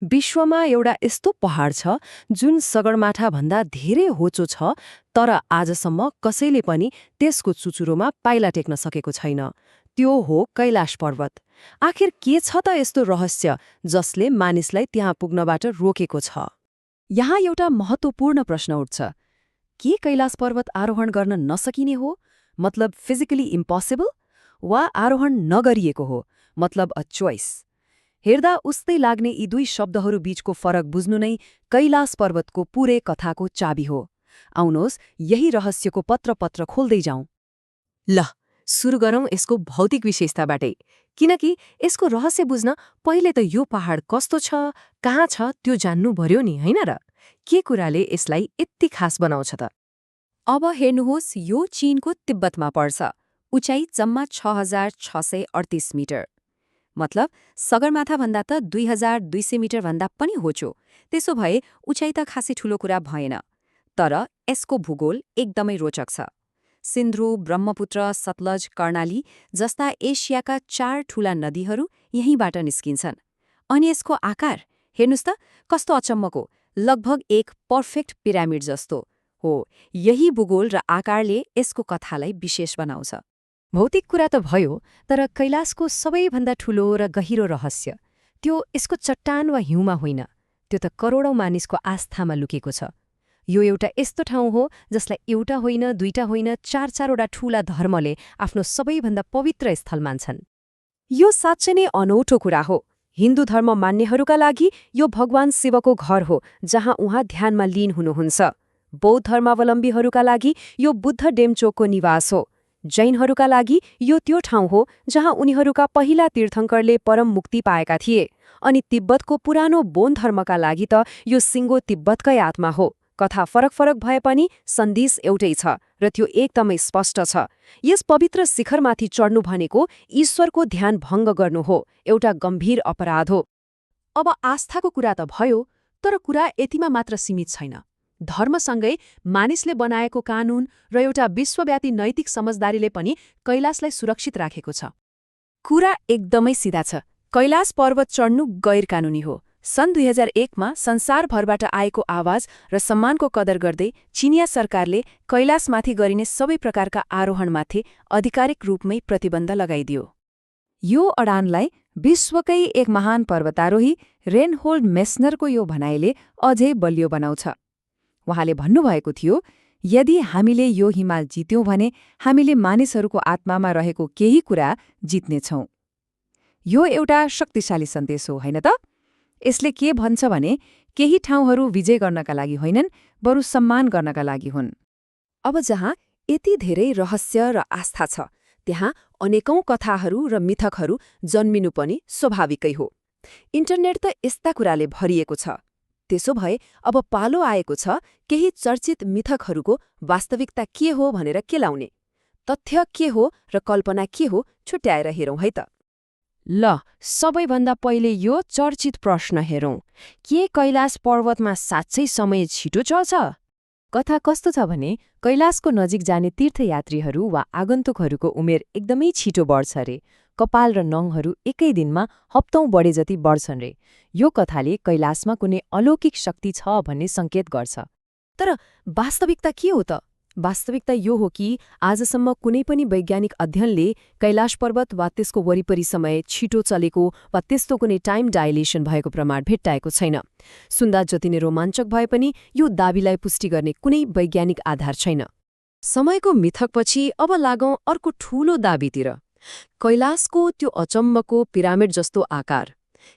विश्वमा एउटा यस्तो पहाड छ जुन सगरमाथा भन्दा धेरै होचो छ, तर आजसम्म कसैले पनि त्यसको चुचुरोमा पाइला टेक्न सकेको छैन। त्यो हो कैलाश पर्वत। आखिर के छ त यस्तो रहस्य जसले मानिसलाई त्यहाँ पुग्नबाट रोकेको छ? यहाँ एउटा महत्त्वपूर्ण प्रश्न उठ्छ। के कैलाश पर्वत आरोहण गर्न नसकिने हो, मतलब फिजिकली इम्पोसिबल, वा आरोहण नगरिएको हो, मतलब अ चोइस? हेर्दा उस्तै लाग्ने यी दुई शब्दहरू बीचको फरक बुझ्नु नै कैलाश पर्वतको पूरै कथाको चाबी हो। आउनुहोस् यही रहस्यको पत्र खोल्दै जाउँ। ल, सुरु गरौँ यसको भौतिक विशेषताबाटै, किनकि यसको रहस्य बुझ्न पहिले त यो पहाड कस्तो छ, कहाँ छ त्यो जान्नु पर्यो नि, होइन र? के कुराले यसलाई यति खास बनाउँछ त? अब हेर्नुहोस्, यो चीनको तिब्बतमा पर्छ। उचाइ जम्मा 6,638 मिटर। मतलब सगरमाथाभन्दा त 2,200 मिटरभन्दा पनि होचो। त्यसो भए उचाइ त खासै ठूलो कुरा भएन। तर यसको भूगोल एकदमै रोचक छ। सिन्धु, ब्रह्मपुत्र, सतलज, कर्णाली जस्ता एसियाका 4 ठूला नदीहरू यहीँबाट निस्किन्छन्। अनि यसको आकार हेर्नुस् त, कस्तो अचम्मको, लगभग एक पर्फेक्ट पिरामिड जस्तो हो। यही भूगोल र आकारले यसको कथालाई विशेष बनाउँछ। भौतिक कुरा त भयो, तर कैलाशको सबैभन्दा ठूलो र गहिरो रहस्य त्यो यसको चट्टान वा हिउँमा होइन, त्यो त करोडौं मानिसको आस्थामा लुकेको छ। यो एउटा यस्तो ठाउँ हो जसलाई एउटा होइन, दुईटा होइन, 4-4वटा ठूला धर्मले आफ्नो सबैभन्दा पवित्र स्थल मान्छन्। यो साँच्चै नै अनौठो कुरा हो। हिन्दू धर्म मान्नेहरूका लागि यो भगवान शिवको घर हो, जहाँ उहाँ ध्यानमा लीन हुनुहुन्छ। बौद्ध धर्मावलम्बीहरूका लागि यो बुद्ध डेमचोकको निवास हो। जैनहरूका लागि यो त्यो ठाउँ हो जहाँ उनीहरूका पहिला तीर्थङ्करले परम मुक्ति पाएका थिए। अनि तिब्बतको पुरानो बोन धर्मका लागि त यो सिङ्गो तिब्बतकै आत्मा हो। कथा फरक भए पनि सन्देश एउटै छ, र त्यो एकदमै स्पष्ट छ। यस पवित्र शिखरमाथि चढ्नु भनेको ईश्वरको ध्यान भङ्ग गर्नु हो, एउटा गम्भीर अपराध हो। अब आस्थाको कुरा त भयो, तर कुरा यतिमा मात्र सीमित छैन। धर्मसँगै मानिसले बनाएको कानून र एउटा विश्वव्यापी नैतिक समझदारीले पनि कैलाशलाई सुरक्षित राखेको छ। कुरा एकदमै सिधा छ। कैलाश पर्वत चढ्नु गैर कानूनी हो। सन् 2001मा संसारभरबाट आएको आवाज र सम्मानको कदर गर्दै चिनिया सरकारले कैलाशमाथि गरिने सबै प्रकारका आरोहणमाथि आधिकारिक रूपमै प्रतिबन्ध लगाइदियो। यो अडानलाई विश्वकै एक महान पर्वतारोही रेनहोल्ड मेस्नरको यो भनाइले अझै बलियो बनाउँछ। उहाँले भन्नुभएको थियो, यदि हामीले यो हिमाल जित्यौं भने हामीले मानिसहरूको आत्मामा रहेको केही कुरा जित्नेछौं। यो एउटा शक्तिशाली सन्देश हो, होइन त? यसले के भन्छ भने केही ठाउँहरू विजय गर्नका लागि होइनन्, बरु सम्मान गर्नका लागि हुन्। अब जहाँ यति धेरै रहस्य र आस्था छ, त्यहाँ अनेकौं कथाहरू र मिथकहरू जन्मिनु पनि स्वाभाविकै हो। इन्टरनेट त यस्ता कुराले भरिएको छ। त्यसो भए अब पालो आएको छ केही चर्चित मिथकहरूको वास्तविकता के हो भनेर केलाउने। तथ्य के हो र कल्पना के हो छुट्याएर हेरौँ है त। ल, सबैभन्दा पहिले यो चर्चित प्रश्न हेरौँ। के कैलाश पर्वतमा साँच्चै समय छिटो चल्छ? कथा कस्तो छ भने कैलाशको नजिक जाने तीर्थयात्रीहरू वा आगन्तुकहरूको उमेर एकदमै छिटो बढ्छ रे। कपाल र नङहरू एकै दिनमा हप्तौं बढे जति बढ्छन् रे। यो कथाले कैलाशमा कुनै अलौकिक शक्ति छ भन्ने संकेत गर्छ। तर वास्तविकता के हो त? वास्तविकता यो हो कि आजसम्म कुनै पनि वैज्ञानिक अध्ययनले कैलाश पर्वत वा त्यसको वरिपरि समय छिटो चलेको वा त्यस्तो कुनै टाइम डाइलेसन भएको प्रमाण भेट्टाएको छैन। सुन्दा जति नै रोमाञ्चक भए पनि यो दाबीलाई पुष्टि गर्ने कुनै वैज्ञानिक आधार छैन। समयको मिथकपछि अब लागौं अर्को ठूलो दाबीतिर। कैलाशको त्यो अचम्मको पिरामिड जस्तो आकार,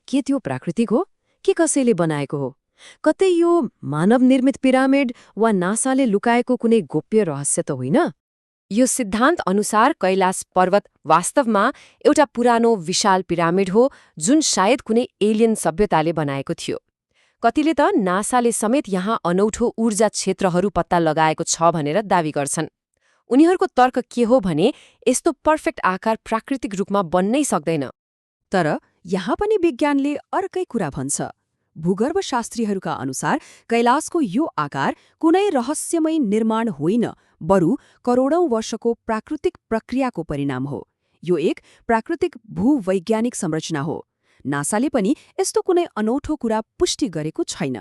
के त्यो प्राकृतिक हो कि कसैले बनाएको हो? कतै यो मानव निर्मित पिरामिड वा नासाले लुकाएको कुनै गोप्य रहस्य त होइन? यो सिद्धान्त अनुसार कैलाश पर्वत वास्तवमा एउटा पुरानो विशाल पिरामिड हो, जुन सायद कुनै एलियन सभ्यताले बनाएको थियो। कतिले त नासाले समेत यहाँ अनौठो ऊर्जा क्षेत्रहरू पत्ता लगाएको छ भनेर दावी गर्छन्। उनीहरूको तर्क के हो भने यस्तो पर्फेक्ट आकार प्राकृतिक रूपमा बन्नै सक्दैन। तर यहाँ पनि विज्ञानले अर्कै कुरा भन्छ। भूगर्भशास्त्रीहरूका अनुसार कैलाशको यो आकार कुनै रहस्यमय निर्माण होइन, बरु करोडौं वर्षको प्राकृतिक प्रक्रियाको परिणाम हो। यो एक प्राकृतिक भूवैज्ञानिक संरचना हो। नासाले पनि यस्तो कुनै अनौठो कुरा पुष्टि गरेको छैन।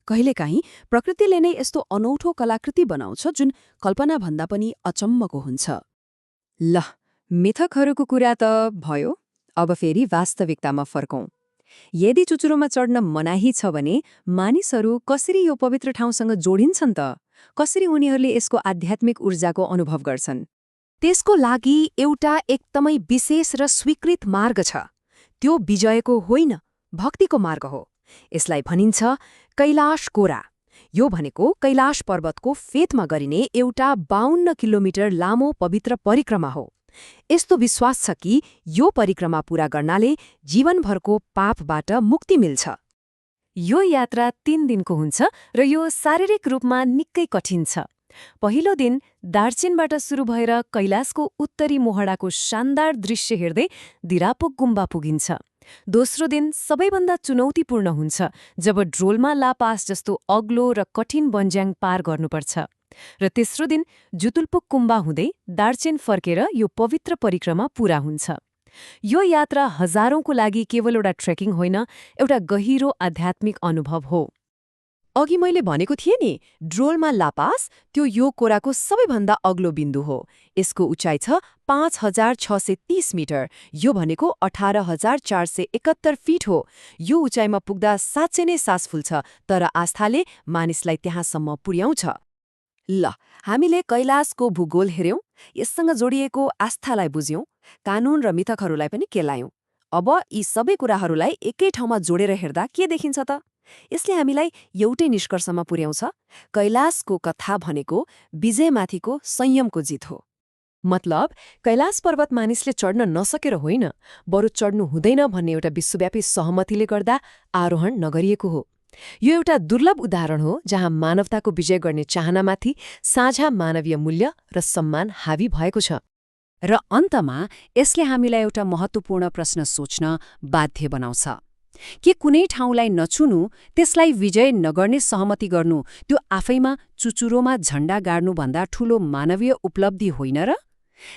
कहिलेकाहीँ प्रकृतिले नै यस्तो अनौठो कलाकृति बनाउँछ जुन कल्पनाभन्दा पनि अचम्मको हुन्छ। ल, मिथकहरूको कुरा त भयो। अब फेरि वास्तविकतामा फर्कौं। यदि चुचुरोमा चढ्न मनाही छ भने मानिसहरू कसरी यो पवित्र ठाउँसँग जोडिन्छन् त? कसरी उनीहरूले यसको आध्यात्मिक ऊर्जाको अनुभव गर्छन्? त्यसको लागि एउटा एकदमै विशेष र स्वीकृत मार्ग छ। त्यो विजयको होइन, भक्तिको मार्ग हो। यसलाई भनिन्छ कैलाश कोरा। यो भनेको कैलाश पर्वतको फेदमा गरिने एउटा 52 किलोमिटर लामो पवित्र परिक्रमा हो। यस्तो विश्वास छ कि यो परिक्रमा पूरा गर्नाले जीवनभरको पापबाट मुक्ति मिल्छ। यो यात्रा 3 दिनको हुन्छ र यो शारीरिक रूपमा निकै कठिन छ। पहिलो दिन दार्चेनबाट सुरु भएर कैलाशको उत्तरी मोहडाको शानदार दृश्य हेर्दै दिरापोक गुम्बा पुगिन्छ। दोस्रो दिन सबैभन्दा चुनौतीपूर्ण हुन्छ, जब ड्रोलमा ला पास जस्तो अग्लो र कठिन बन्ज्याङ पार गर्नुपर्छ। र तेस्रो दिन जुतुल्पुक गुम्बा हुँदै दार्चेन फर्केर यो पवित्र परिक्रमा पूरा हुन्छ। यो यात्रा हजारौंको लागि केवल एउटा ट्रेकिङ होइन, एउटा गहिरो आध्यात्मिक अनुभव हो। अघि मैले भनेको थिएँ नि, ड्रोलमा ला पास त्यो यो कोराको सबैभन्दा अग्लो बिन्दु हो। यसको उचाइ छ 5630 मिटर। यो भनेको 18471 फिट हो। यो उचाइमा पुग्दा साँच्चै नै सास फुल्छ, तर आस्थाले मानिसलाई त्यहाँसम्म पुर्याउँछ। ल, हामीले कैलाशको भूगोल हेर्यौं, यससँग जोडिएको आस्थालाई बुझ्यौं, कानून र मिथकहरूलाई पनि केलायौं। अब यी सबै कुराहरूलाई एकै ठाउँमा जोडेर हेर्दा के देखिन्छ त? यसले हामीलाई एउटै निष्कर्षमा पुर्याउँछ, कैलाशको कथा भनेको विजयमाथिको संयमको जित हो। मतलब कैलाश पर्वत मानिसले चढ्न नसकेर होइन, बरु चढ्नु हुँदैन भन्ने एउटा विश्वव्यापी सहमतिले गर्दा आरोहण नगरिएको हो। यो एउटा दुर्लभ उदाहरण हो जहाँ मानवताको विजय गर्ने चाहनामाथि साझा मानवीय मूल्य र सम्मान हावी भएको छ। र अन्तमा यसले हामीलाई एउटा महत्त्वपूर्ण प्रश्न सोच्न बाध्य बनाउँछ। के कुनै ठाउँलाई नछुनु, त्यसलाई विजय नगर्ने सहमति गर्नु, त्यो आफैमा चुचुरोमा झण्डा गाड्नुभन्दा ठूलो मानवीय उपलब्धि होइन र?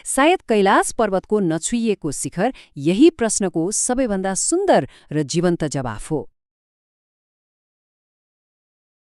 सायद कैलाश पर्वतको नछुइएको शिखर यही प्रश्नको सबैभन्दा सुन्दर र जीवन्त जवाफ हो।